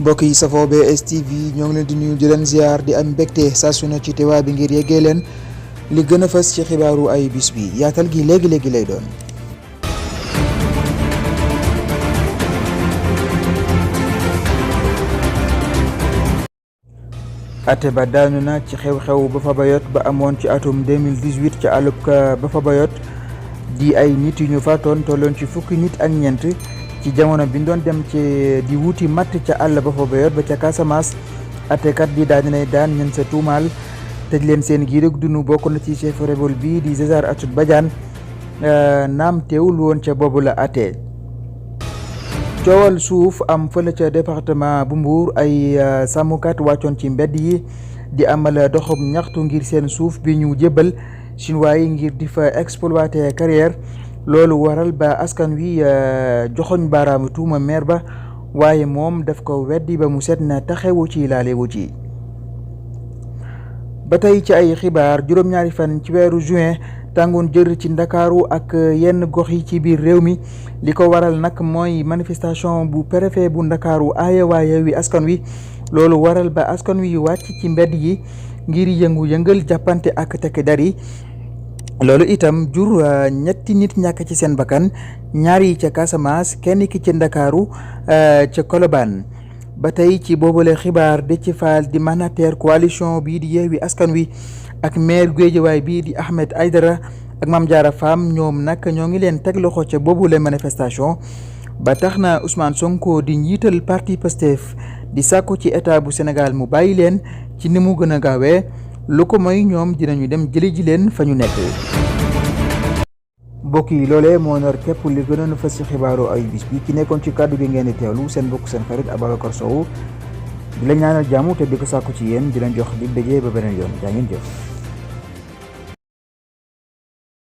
mbokk yi safoo BS TV ñoo ngi leen di nuyu di leen ziar di am mbégte saa su ne ci teewaay bi ngir yeggee leen li gën a fës ci xibaaru ay bis bi yaatal gi léegi lay doon. ate ba daanu na ci xew-xew Baffa Bayotte ba amoon ci atum 2018 ca àllub Baffa Bayotte di ay nit yu ñu faatoon tolloon ci fukki nit ak ñeent ci jamono bi ñu doon dem ci di wuti matt ca àll Baffa Bayotte ba ca Casamance. atekat bi daal dinay daan ñen sa tuumaal tëj leen seen giirug dunu bokk na ci chef rebelle bi di César Atoute Badiane naam teewul woon ca boobu la ate coowal suuf am fële ca département bu Mbour ay sàmmkat wàccoon ci mbedd yi di amal doxub ñaxtu ngir seen suuf bi ñu jébbal chinois yi ngir di fa exploiter carrière loolu waral ba askan wi joxoñ baaraamu tuuma maire ba waaye moom daf ko weddi ba mu set na taxewu ci laalewu ci ba tey ci ay xibaar juróom-ñaari fan ci weeru juin tàngoon jër ci ndakaaru ak yenn gox yi ci biir réew mi li ko waral nag mooy manifestation bu préfet bu ndakaaru aaye waaye wi askan wi loolu waral ba askan wi wàcc ci mbedd yi ngir yëngal jàppante ak tekk der yi loolu itam jur ñetti nit ñàkk ci seen bakkan ñaar yi ca Casamance kenn ki ci ndakaaru ca Colobane ba tey ci boobule xibaar Déthié Fall di mandataire coalition bii di Yewwi Askan Wi ak maire Guédiawaye bii di Ahmed Aïdara ak Mame Diarra Fam ñoom nag ñoo ngi leen teg loxo ca boobule manifestation ba tax na Ousmane Sonko di njiital parti Pastef di sàkku ci état bu Sénégal mu bàyyi leen ci ni mu gën a gaawee lu ko mooy ñoom dinañu dem jëli ji leen fa ñu nekk. mbokk yi loolee moo nar képp li gënoon a fës ci xibaaru ay bis bi ki nekkoon ci kàddu gi ngeen di teewlu seen bokk seen xarit Ababacar Sow di la ñaanal jàmm te di ko sàkku ci yéen di leen jox dig daje ba beneen yoon jaa ngeen jëf.